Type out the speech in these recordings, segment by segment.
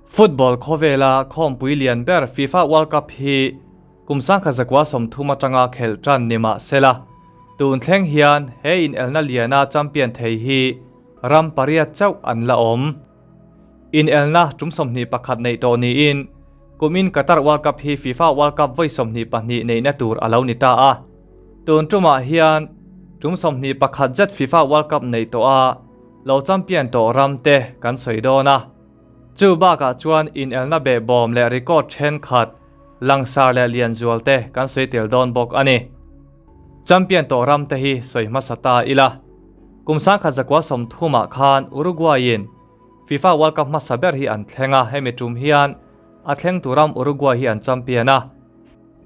Football khawvela khawmpui lian ber FIFA World Cup hi kum 1930 atanga khelh tan ni mah sela, tun thleng hian he inelna liana champion thei hi ram pariat chauh an la awm. Inelna tum 21 neih tawh niin kumin Qatar World Cup hi FIFA World Cup vawi 22 neihna tur a lo ni ta a. Tun tumah hian tum 21 zet FIFA World Cup neih tawh a lo champion tawh ram te kan sawi dawn a. Chu bakah chuan inelna behbawm leh record thenkhat langsar leh lian zual te kan sawi tel dawn bawk a ni. Champion tawh ram te hi sawi hmasa ta ila. Kum 1930 ah khan Uruguay in FIFA World Cup hmasa ber hi an thleng a, hemi tum hian a thleng tu ram Uruguay hi an champion a.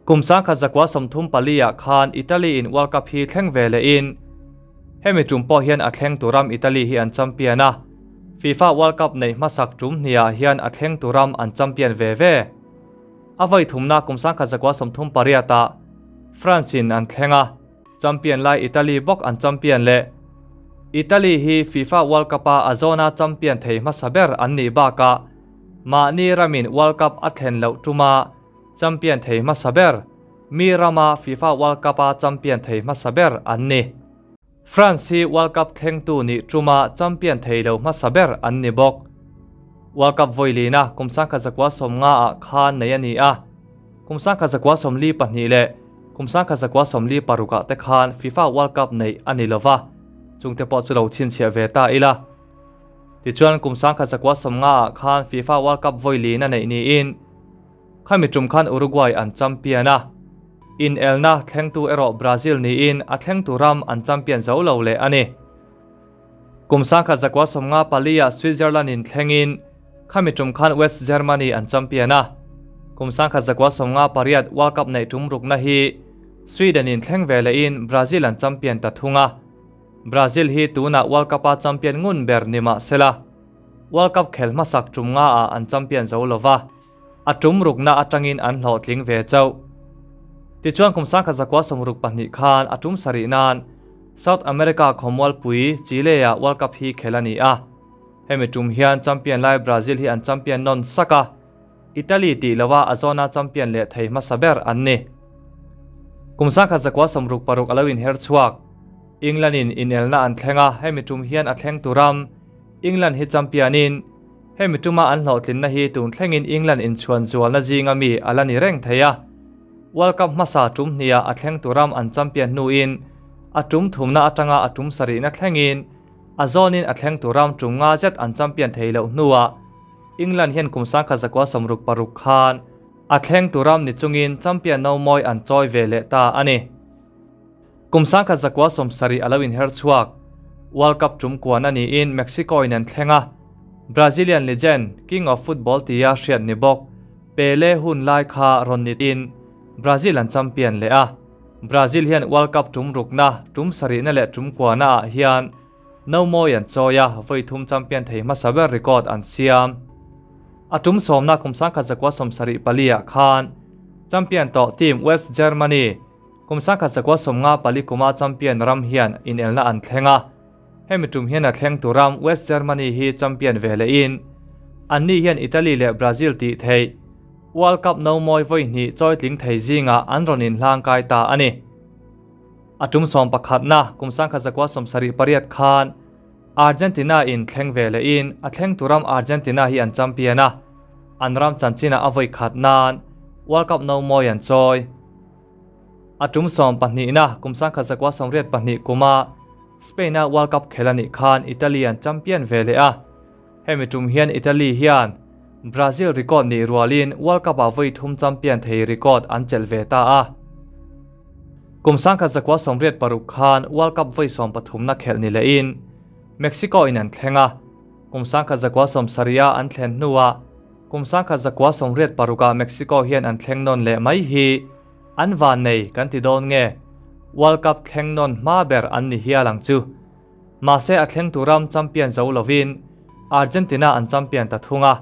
Kum 1934 ah khan Italy in World Cup hi thleng ve leh in hemi tum pawh hian a thleng tu ram Italy hi an champion a. FIFA World Cup neih hmasak tum hniah hian a thleng tu ram an champion ve ve. A vawi thumna kum 1938 ah France in an thleng a, champion lai Italy bawk an champion leh. Italy hi FIFA World Cup a a zawna champion thei hmasa ber an nih bakah mahni ramin World Cup a thlen loh tuma champion thei hmasa ber, mi rama FIFA World Cup a champion thei hmasa ber an ni. France hi World Cup thlengtu nih tuma champion thei lo hmasa ber an ni bawk. World Cup vawi lina kum 1950 ah khan nei a ni a, kum 1942 leh kum 1956 ah te khan FIFA World Cup neih a ni lova, chungte pawh chu lo chhinchhiah ve ta ila. Tichuan kum 1950 ah khan FIFA World Cup vawi lina neih niin khami tum khan Uruguay an champion a. Inelna thlengtu erawh Brazil niin a thlengtu ram an champion zo lo leh a ni. Kum 1954 ah Switzerland in thlengin khami tum khan West Germany an champion a. Kum 1958 World Cup neih tum rukna hi Sweden in thleng ve lehin Brazil an champion ta thung a. Brazil hi tunah World Cup a champion ngun ber ni mah sela, World Cup khel hmasak tum nga ah an champion zo lova, a tum rukna atangin an hlawhtling ve chauh. Tichuan kum 1962 khan a tum sarih nan South America khawmualpui Chile ah World Cup hi khel a ni a. Hemi tum hian champion lai Brazil hi an champion nawn sak a, Italy tih lova a zawna champion leh thei hmasa ber an ni. Kum 1966 a lo inher chhuak. England in inelna an thleng a, hemi tum hian a thleng tu ram England hi champion in hemi tuma an hlawhtlinna hi tun thlengin England inchhuan zualna zinga mi a la ni reng thei a. World Cup hmasa tum hniah a thleng tu ram an champion hnuin a tum thumna atanga a tum sarihna thlengin a zawnin a thleng tu ram tum nga zet an champion thei loh hnuah England hian kum 1966 khan a thleng tu ram ni chungin champion no mawi an chawi ve leh ta a ni. Kum 1970 a lo inher chhuak. World Cup tum kuan a niin Mexico in an thleng a. Brazilian legend, King of Football tia hriat ni bawk, Pele hun lai kha rawn nitin Brazil an champion leh a. Brazil hian World Cup tum rukna, tum sarihna leh tum kuana ah hian no mawi an chawi a, vawi thum champion thei hmasa ber record an siam. A tum sawmna kum 1974 ah khan champion tawh team West Germany kum 1954 kuma champion ram hian inelna an thleng a. Hemi tum hian a thleng tu ram West Germany hi champion ve lehin anni hian Italy leh Brazil tih theih World Cup no mawi vawi hnih chawi tling thei zingah an rawn inhlang kai ta a ni. A tum 11na kum 1978 khan Argentina in thleng ve lehin a thleng tu ram Argentina hi an champion a, an ram chanchinah a vawi khat nan World Cup no mawi an chawi. A tum 12na kum 1982 kuma Spain a World Cup khel a nih khan Italy an champion ve leh a. Hemi tum hian Italy hian Brazil record nih rualin World Cup ah vawi thum champion thei record an chelh ve ta a. Kum 1986 khan World Cup vawi 13na khelh ni lehin Mexico in an thleng a. Kum 1970 a an thlen hnuah kum 1986 ah Mexico hian an thleng nawn leh mai hi an van nei kan ti dawn nge World Cup thleng nawn hma ber an ni hial ang chu. Mahse a thleng tu ram champion zo lovin Argentina an champion ta thung a.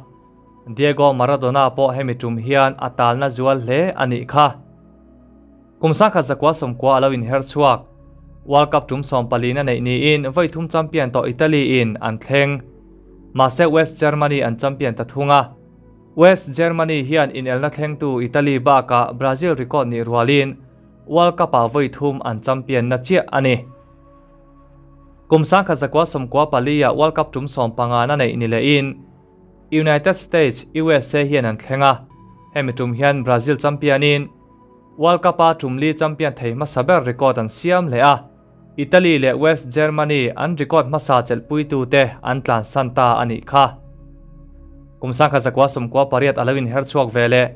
Diego Maradona pawh hemi tum hian a talna zual hle a nih kha. Kum 1990 a lo inher chhuak. World Cup tum 14 na neih niin vawi thum champion tawh Italy in an thleng. Mahse West Germany an champion ta thung a. West Germany hian inelna thlengtu Italy bakah Brazil record nih rualin World Cup-ah vawi thum an champion na chiah a ni. Kum 1994 ah World Cup tum 15 na neih ni lehin United States, usa, hian an thleng a, hemi tum hian Brazil champion in World Cup-a tum li champion thei hmasa ber record an siam leh a, Italy leh West Germany an record hmasa chelhpuitute an tlansan ta a nih kha. Kum 1998 a lo inher chhuak ve leh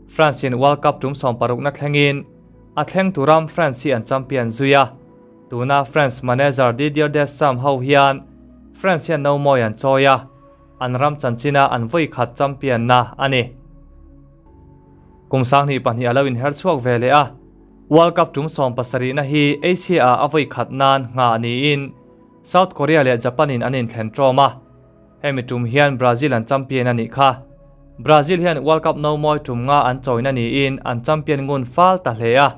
France in World Cup tum 60 na thlengin a thleng turam France hi an champion zui a, tuna France manager Didier Deschamps ho hian France hian no mawi an chawi a, an ram chanchina an vawi khat champion na a ni. Kum 2002 a lo inher chhuak ve leh a, World Cup tum 70 na hi Asia ah a vawi khat nan nghah niin South Korea leh Japan in an inthlen tawm a, hemi tum hian Brazil an champion a nih kha. Brazil hian World Cup no mawi tum nga an chawina niin an champion ngun fal ta hle a.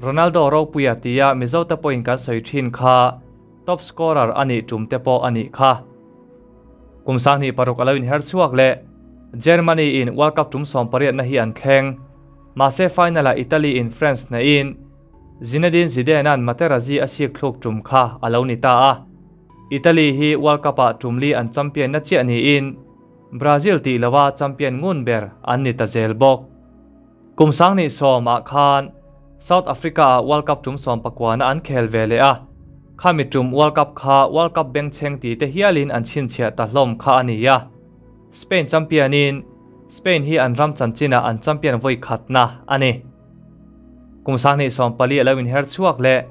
Ronaldo ropuia tia Mizo te pawhin kan sawi thin kha top scorer a nih tum te pawh a nih kha. Kum 26 a lo inher chhuak leh Germany in World Cup tum 80 na hi an thleng. Mahse final ah Italy in France hnehin Zinedine Zidane-a'n Materazzi a sik thluk tum kha a lo ni ta a. Italy hi World Cup ah tum li an champion na chiah niin Brazil tih lova champion ngun ber an ni ta zel bawk. Kum 2010 ah khan South Africa ah World Cup tum 19 na an khel ve leh a, khami tum World Cup kha World Cup bengchheng ti te hialin an chhinchhiah ta hlawm kha a ni a. Spain champion in Spain hi an ram chanchinah an champion vawi khatna a ni. Kum 2014 a lo inher chhuak leh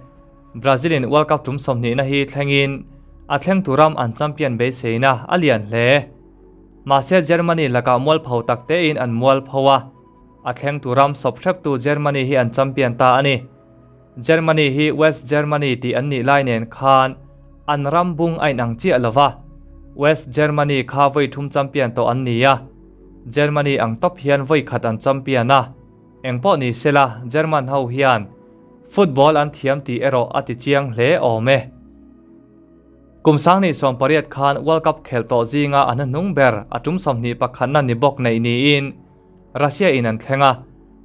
Brazil in World Cup tum 20 na hi thlengin a thleng turam an champion beiseina a lian hle. Mahse Germany lakah mualpho tak tein an mualpho a, a thleng turam sawp hreptu Germany hi an champion ta a ni. Germany hi West Germany tih an nih lai nen khan an ram bung a inang chiah lova, West Germany kha vawi thum champion tawh an ni a, Germany ang tawp hian vawi khat an champion a, engpawh ni sela German ho hian football an thiam tih erawh a ti chiang hle awm e. Kum 2018 khan World Cup khel tawh zinga an hnuhnung ber a tum 21 na ni bawk neih niin Russia in an thleng a,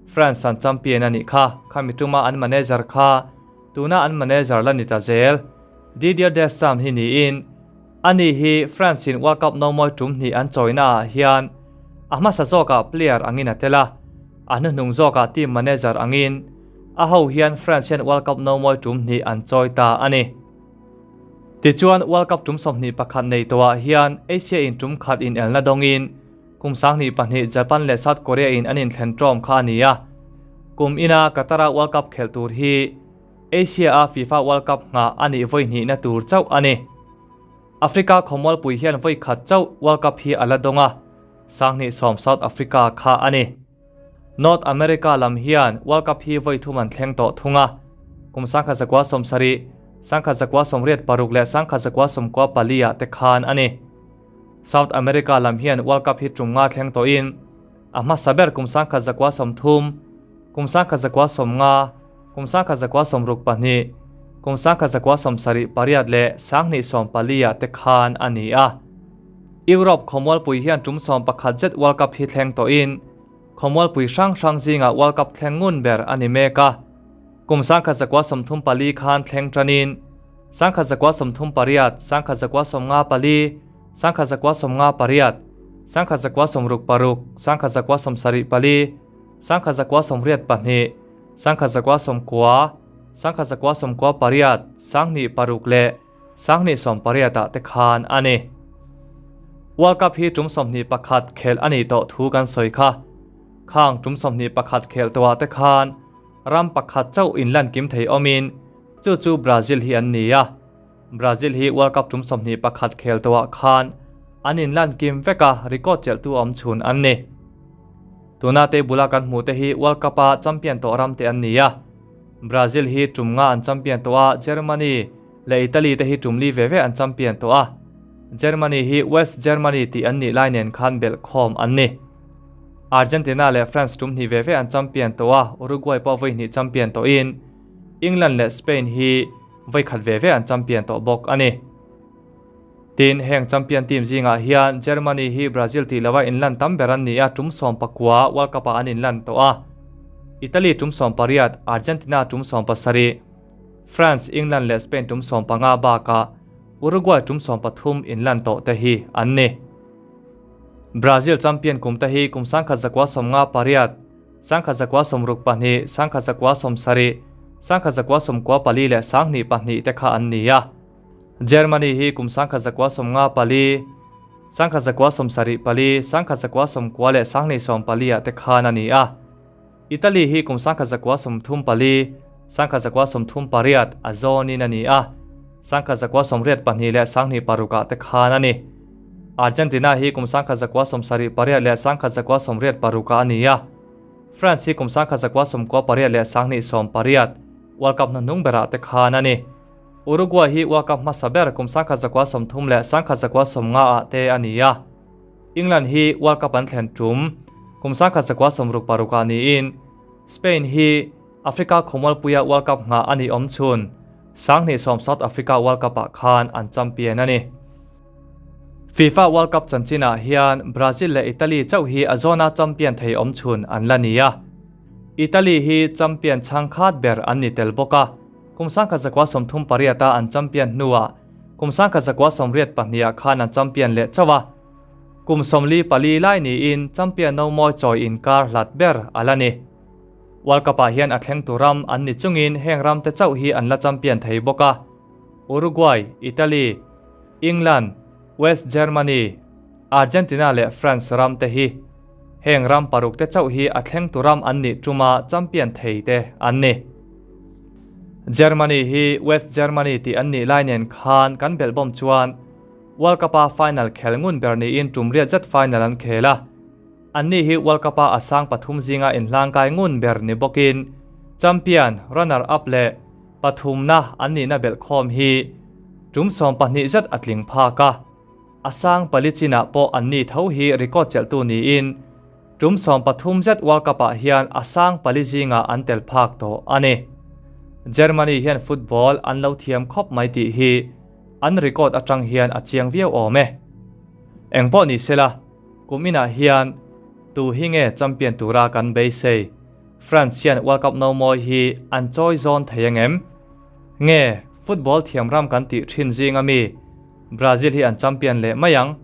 France an champion a nih kha, khami tuma an manager kha tuna an manager la ni ta zel. Didier Deschamps hi niin ani hi France in World Cup no mawi tum hnih an chawina ah hian a hmasa zawkah player angin a tel a, a hnuhnung zawkah team manager angin a ho hian France hian World Cup no mawi tum hnih an chawi ta a ni. Tichuan World Cup tum 21 nei tawhah hian Asia in tum khat inelna dawngin Kum 2002 Japan leh South Korea in an inthlen tawm kha a ni a, kum ina Qatar-a World Cup khelh tur hi Asia-a FIFA World Cup nghah a nih vawi hnihna tur chauh a ni. Africa khawmualpui hian vawi khat chauh World Cup hi a la dawng a, 2010 South Africa kha a ni. North America lam hian World Cup hi vawi thum an thleng tawh thung a, kum 1970, 1986 leh 1994 ah te khan a ni. South America lam hian World Cup hi tum nga thleng tawhin a hmasa ber kum 1930, kum 1950, kum 1962, kum 1978 leh 2014 ah te khan a ni a. Europe khawmualpui hian tum 11 zet World Cup hi thleng tawhin khawmualpui hrang hrang zingah World Cup thleng ngun ber a ni mek a. Kum 1934 khan thleng tanin 1938, 1954, 1958, 1966, 1974, 1982, 1990, 1998, 2006 leh 2018 ah te khan a ni. World Cup hi tum 21 khel a ni tawh thu kan sawi kha. Khang tum 21 khel tawhah te khan ram pakhat chauh inlan kim thei awmin chu chu Brazil hi an ni a. Brazil hi World Cup tum 21 khel tawhah khan an inlan kim veka record chelhtu awm chhun an ni. Tuna te bula kan hmu te hi World Cup a champion tawh ram te an ni a. Brazil hi tum nga an champion tawh a, Germany leh Italy te hi tum li ve ve an champion tawh a. Germany hi West Germany tih an nih lai nen khan belh khawm an ni. Argentina leh France tum hnih ve ve an champion tawh a, Uruguay pawh vawi hnih champion tawhin England leh Spain hi vawi khat ve ve an champion tawh bawk a ni. Tin, heng champion team zingah hian Germany hi Brazil tih lova inlan tam ber an ni a, tum 19 World Cup-ah an inlan tawh a. Italy tum 18, Argentina tum 17, France, England leh Spain tum 15 bakah Uruguay tum 13 inlan tawh te hi an ni. Brazil champion kum te hi kum 1958, 1962, 1970, 1994 leh 2002 te kha an ni a. Germany hi kum 1954, 1974, 1990 leh 2014 ah te khan a ni a. Italy hi kum 1934, 1938 a zawnin a ni a, 1982 leh 2006 ah te khan a ni. Argentina hi kum 1978 leh 1986 ah a ni a. France hi kum 1998 leh 2018 World Cup hnuhnung berah te khan a ni. Uruguay hi World Cup hmasa ber kum 1930 leh 1950 ah te a ni a. England hi World Cup an thlen tum kum 1966 ah niin Spain hi Africa khawmualpuia World Cup nghah a nih awm chhun 2010 South Africa World Cup ah khan an champion a ni. FIFA World Cup chanchinah hian Brazil leh Italy chauh hi a zawna champion thei awm chhun an la ni a. Italy hi champion chhangkhat ber an ni tel bawk a. Kum 1938 a an champion hnuah kum 1982 ah khan an champion leh chauh a. Kum 44 lai niin champion no mawi chawi inkar hlat ber a la ni. World Cup ah hian a thleng tu ram an ni chungin heng ram te chauh hi an la champion thei bawk a. Uruguay, Italy, England, West Germany, Argentina leh France ram te hi heng ram paruk te chauh hi a thleng tu ram an nih tuma champion thei te an ni. Germany hi West Germany tih an nih lai nen khan kan belh bawm chuan World Cup a final khel ngun ber niin tum riat zet final an khel a. Anni hi World Cup a a sang pathum zinga inhlangkai ngun ber ni bawkin champion, runner up leh pathumna an nihna belhkhawm hi tum 12 zet a tling phak a. A sang pali chinah pawh anni tho hi record chelhtu niin tum 13 zet World Cup ah hian a sang pali zingah an tel phak tawh a ni. Germany hian football an lo thiam khawp mai tih hi an record atang hian a chiang viau awm e. Engpawh ni sela, kum inah hian tu hi nge champion tura kan beisei? France hian World Cup no mawi hi an chawi zawn thei ang em? Nge football thiam ram kan tih thin zing ami Brazil hi an champion leh mai ang?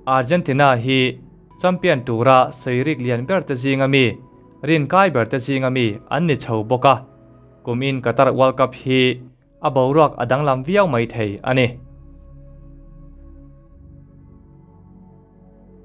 Argentina hi champion tura sawirik lian ber te zing ami, rin kai ber te zing ami an ni chho bawk a. Kum in Qatar World Cup hi a boruak a danglam viau mai thei a ni.